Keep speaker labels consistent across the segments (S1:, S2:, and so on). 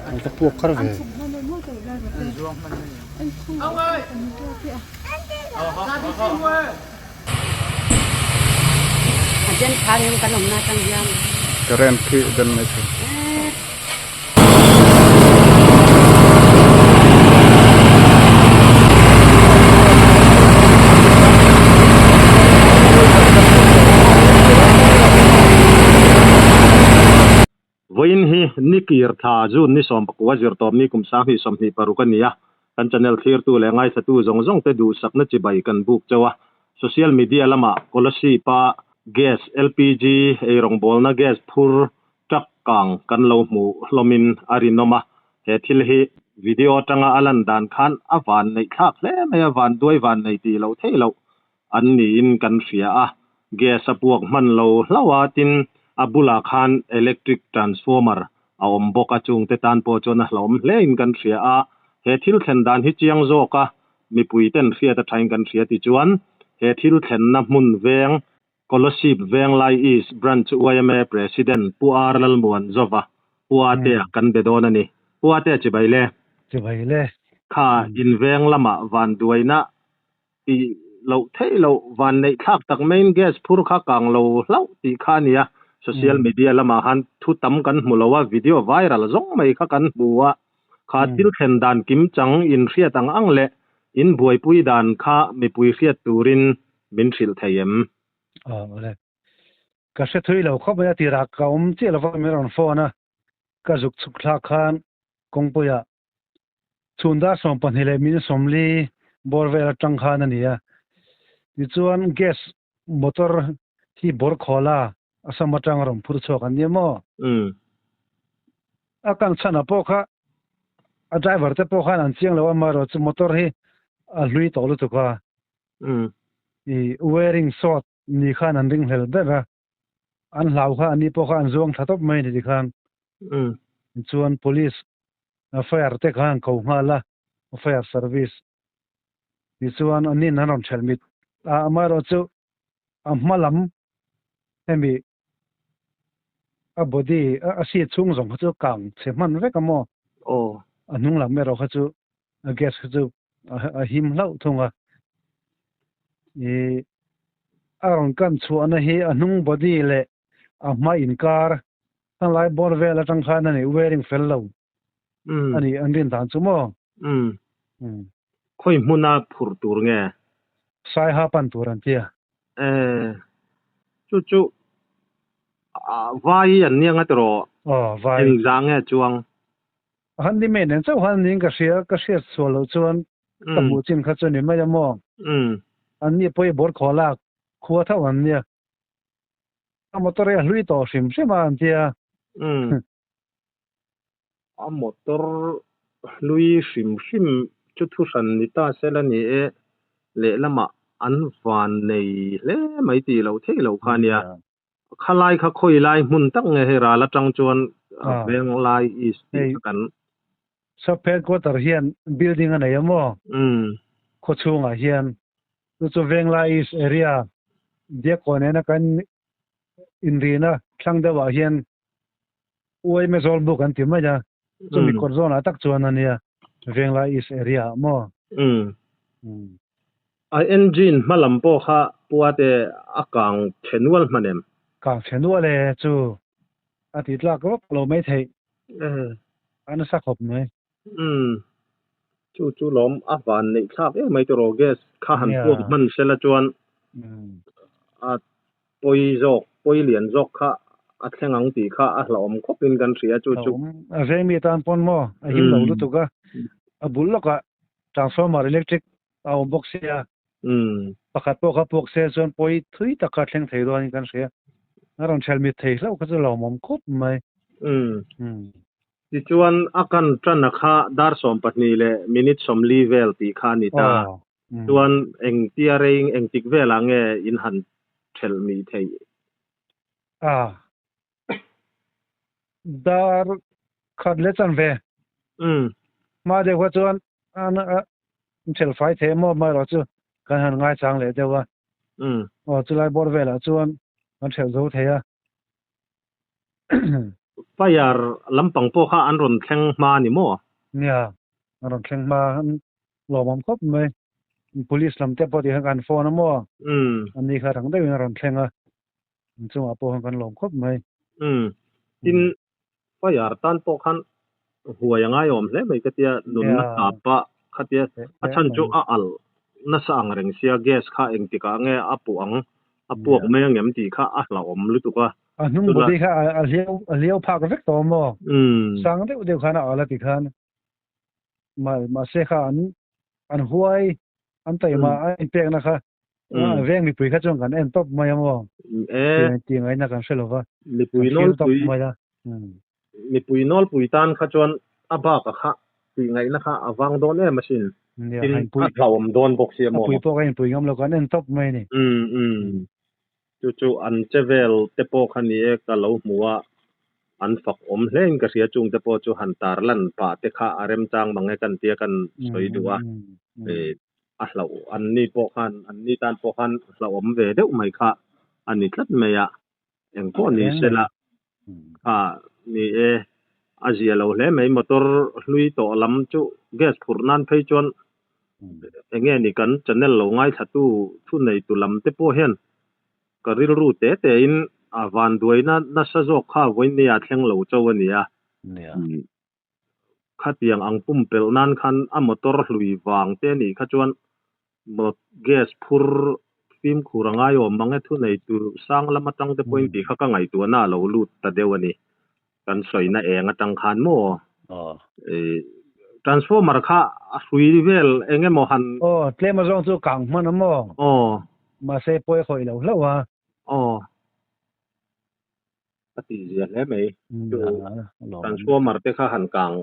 S1: An va puak kar ve. Current khi den mai thei.
S2: Vawiin hi Nikir thla June ni 19 zirtawp ni kum 2026 a ni a, kan channel thlirtu leh ngaithlatu zawng zawng te duhsakna chibai kan buk chauh a. Social media lamah Kolasib-a gas, LPG, eirawngbawlna gas phur truck kang kan lo hmuh hlawmin a rinawm a, he thil hi video atanga a lan dan khan a van neih thlak hle mai a, van duai van nei tih loh theih loh an niin kan hria a, gas a puak hman lo hlauh a, tin a bulah khan electric transformer a awm bawk a, chungte tan pawh chuan a hlauhawm hle in kan hria a, he thil thlen dan hi chiang zawk a, mipui ten hriat a thain kan hria tichuan he thil thlenna hmun veng Kolasib Venglai East Branch yma President Pu R Lalmuanzova, Pu Atea kan be dawn a ni. Pu Atea chibai le.
S1: Chibai le.
S2: Kha in veng lamah vanduaina tih loh theih loh van neih thlak tak maiin gas phur kha kang lo hlauh tih kha a nia. Social media lamah khan thu tam kan hmu lo a, video viral zawng mai kha kan hmu a. Kha thil thlen dan kim chang in hriat ang ang leh in buaipui dan kha mipui hriat turin min hrilh thei em?
S1: Aw awle. Ka hre thui lo khawp mai a tirah ka awm chiah lova min rawn phone a, ka zuk chhuk thlak khan kawngpuiah chhun dar 12 leh min 40 bawr vel atang khan a ni a. Tichuan gas motor hi bawr khawl a, Assam atang a rawn phur chhuak an nia maw? A kang chhan ah pawh kha a driver te pawh khan an chiang lo a, amaherawhchu motor hi a hlui tawh lutuk a. I wearing short ni khan an ringhlel ber a, an hlau kha ani pawh kha an zuang thla tawp mai a ni tikhan. Chuan police fire te khan an ko nghal a, fire service tichuan an in an rawn ṭhelh mit a, amaherawhchu a hma lam hemi a body a seat chhung zawng kha chu kang chhe hman vek a maw? A hnung lam erawh kha chu a gas kha chu a him hlauh thung a. I a rawn kan chhuahna hi a hnung body leh a hma inkar hmanlai bawr vel atang khan a ni wearing fel lo a ni an rin dan chu maw?
S2: Khawi hmuna phurh tur nge?
S1: Saiha pan tur an ti a.
S2: E, chu chu vai an nia nga tiraw?
S1: Aw, vai.
S2: Engzah nge chuang?
S1: Han ni mai nen chauh han niin ka hria, ka hriat sual loh chuan ka hmuh chin kha chu ni mai a maw? An ni pawh i bawr khaw lak khua tho an nia. A motor hi a hlui tawh hrim hrim a an tia.
S2: A motor hlui hrim hrim chu thuhran ni ta sela ni e, lehlamah an van nei hle mai tih loh theih loh kha a nia. Khalai kha khawi lai hmun tak nge hei ral atang chuan Venglai East tih kha kan.
S1: Sub headquarter hian building a nei a maw? Khaw chhungah hian chu chu Venglai East area Diakkaw nena kan inrina thlang deuhah hian Uaime Zawlbuk an ti mai a, chumi kawr zawnah tak chuan a nia Venglai East area ah maw?
S2: A engine hma lam pawh kha puate a kang chhe nual hman em?
S1: Kang chhe nual e chu a tih tlak vak lo mai theih. A nasa khawp mai.
S2: Chu chu lawm a van neih thlak em mai tiraw gas kha han puak hman sela chuan a pawi zawk pawi lian zawk kha a thleng ang tih kha a hlauhawm khawp in kan hria chu chu.
S1: A vengmi tan pawn maw a him lo lutuk a, a bul lawkah transformer electric a awm bawk sia, pakhat pawh kha puak se chuan pawi thui tak kha thleng thei dawn in kan hria. A rawn ṭhelh mit thei hlauh kha chu lawmawm khawp mai.
S2: Tichuan a kan ṭana kha dar 12 leh minute 40 vel tih kha a ni ta. Chuan engtia reing engtik velah nge in han ṭhelh mih theih?
S1: A. Dar khat leh chan ve. Hma deuh kha chuan an ṭhelh fai thei maw amaherawh chu kan han ngaichang leh deuh a. Aw chulai bawr velah chuan kan ṭhelh zo thei a.
S2: Fire lampang pawh kha an rawn thleng hma a ni maw?
S1: Nia, an rawn thleng hma an lawmawm khawp mai. Police lam te pawh tih khan kan phone a maw? An ni kha rang deuhin a rawn thleng a, an chungah pawh khan kan lawm khawp mai.
S2: Tin, Fire tan pawh khan huai a ngaiawm hle mai ka tia, nunna tap a khatia a chhan chu a alh nasa ang reng sia, gas kha engtikah nge a puh ang, a puak mai angem tih kha a hlauhawm lutuk a.
S1: A hnung body kha a hliau a hliau phak vek tawh maw? Sang deuh deuh khan a alh a ti khan mahse kha an an huai an taima a inpekna kha Veng mipui kha chuan kan en tawp mai a maw? Tih ngaihna kan hre lo va.
S2: Mipui nawlpui mai a. Mipui nawlpui tan kha chuan a bak a kha tih ngaihna kha a vang dawn em asin. Tin a hlauhawm dawn bawk si a maw?
S1: A pui pawh ka inpui ngam lo kan en tawp mai a ni.
S2: Chu chu an che vel te pawh kha ni e ka lo hmu a, an fak awm hle in ka hria chung te pawh chu han tar lan pah te kha a remchang mang e kan tia kan sawi duh a. A hlauh an ni pawh khan an ni tan pawh khan hlauhawm ve deuh mai kha a ni tlat mai a, eng pawh ni se la kha ni e, a zia lo hle mai motor hlui tawh lam chu gas phurh nan phei chuan eng nge ni kan channel lo ngaithla tu thu nei tu lam te pawh hian ka rilru te te in a vanduaina nasa zawk kha vawinia thleng lo cho a ni a. Khatiang ang pumpelh nan khan a motor hlui vang te anih kha chuan gas phur fimkhur a ngaiawm mang e thunei tur sang lam atang te pawhin tih kha ka ngaihtuahna a lo lut ta deuh a ni. Kan sawina eng atang khan maw transformer kha a hrui vel eng emaw han.
S1: Aw tlem azawng chu kang hman a maw?
S2: Aw.
S1: Mahse pawi a khawih lo hlauh a.
S2: Aw. A tih zia hle mai. Chu transformer te kha han kang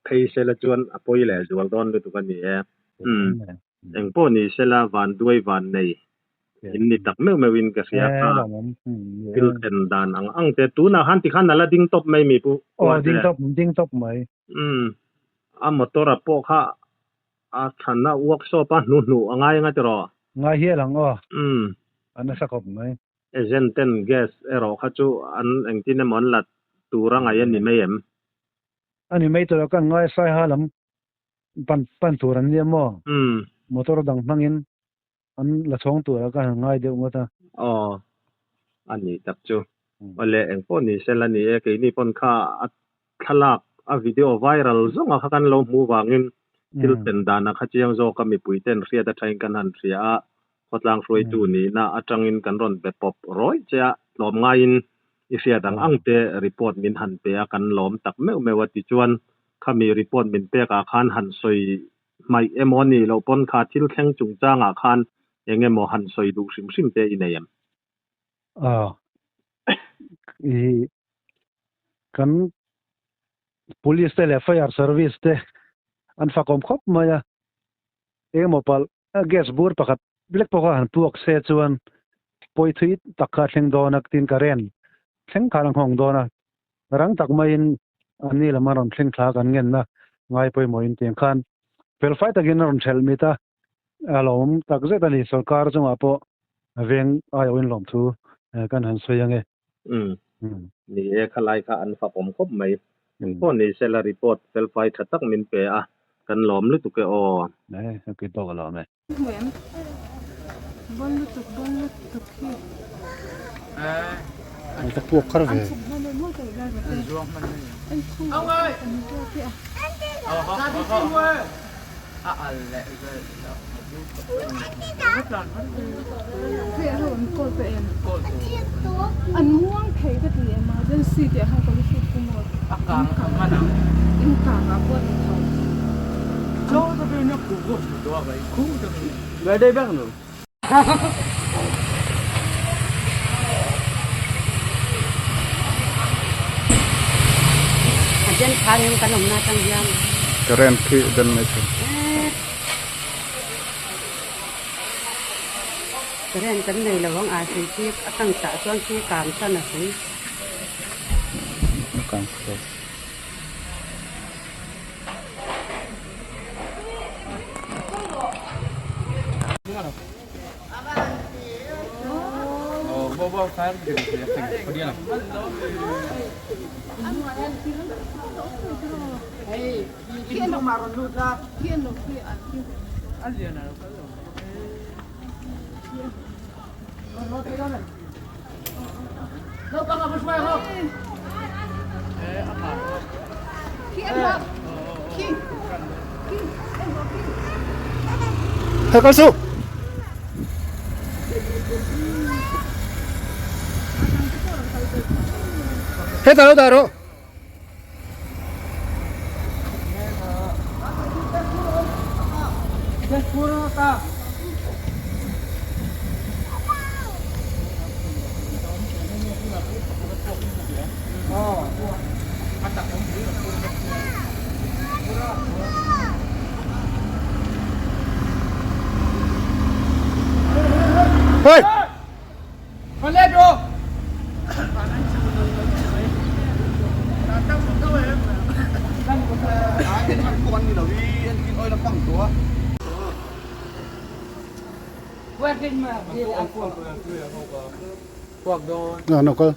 S2: phei sela chuan a pawi leh zual dawn lutuk a ni e. Umm eng pawh ni sela van duai van nei in ni tak meuh meuh in ka hria kha. Thil thlen dan ang ang te tunah khan tikhan a la ding tawp mai mi pu.
S1: Aw ding tawp ding tawp mai.
S2: Umm a motor a pawh kha a thlanna workshop a hnu hnu a ngai anga tiraw?
S1: Ngai hial ang aw. Umm a nasa khawp mai.
S2: Agent ten gas erawh kha chu an engtin emaw an la tur a ngaih a ni mai em?
S1: A ni mai tur a kan ngai Saiha lam pan pan tur an nia maw? Motor dang hmangin an la chhawng tur a ka han ngai deuh ngawt a.
S2: Aw, a ni tak chu. Awle engpawh ni sela ni e, keini pawn kha a thlalak a video viral zawnga kha kan lo hmuh vangin thil thlen dana kha chiang zawka mipui ten hriat atangin kan han hria a, khawtlang hruaitu nihna atangin kan rawn be pawp rawih che a, tlawm ngaiin i hriat ang ang te report min han pe a kan lawm tak meuh meuh a tichuan khami report min pek ah khan han sawi hmaih emaw nih loh pawn kha thil thleng chungchangah khan eng emaw han sawi duh hrim hrim te i nei em?
S1: A i kan police te leh fire service te an fakawm khawp mai a, engemaw palh gas bur pakhat lek pawh kha han puak se chuan pawi thui tak kha a thleng dawn a tin current thleng khan a nghawng dawn a, rang tak maiin an ni lam a rawn thleng thla kan ngenna ngai pawimawhin tiang khan felfai takin a rawn ṭhelh mit a. A lawm tak zet a ni, sorkar chungah pawh veng aiawhin lawmthu kan han sawi ange.
S2: Umm. Ni e, khalai kha an fakawm khawp mai. Engpawh ni sela report felfai tha tak min pe a, kan lawm lutuk e aw.
S1: E, kei pawh ka lawm e.
S3: Bon lutuk, bon lutuk hi.
S1: An ka puak kar ve.
S3: An muang thei ka ti emergency tih ah khan ka lu hriat tum a in kang ah pawh a ni tho.
S4: A den phang in kan awmna atang hian.
S5: Current khi den mai thei.
S4: Current kan nei lo ang a hrui khi a kang tah chuan khi kang tan a hrui.
S5: A kang tawh. Hei kal suh. Hetah lo dah rawh. Hey! No kal.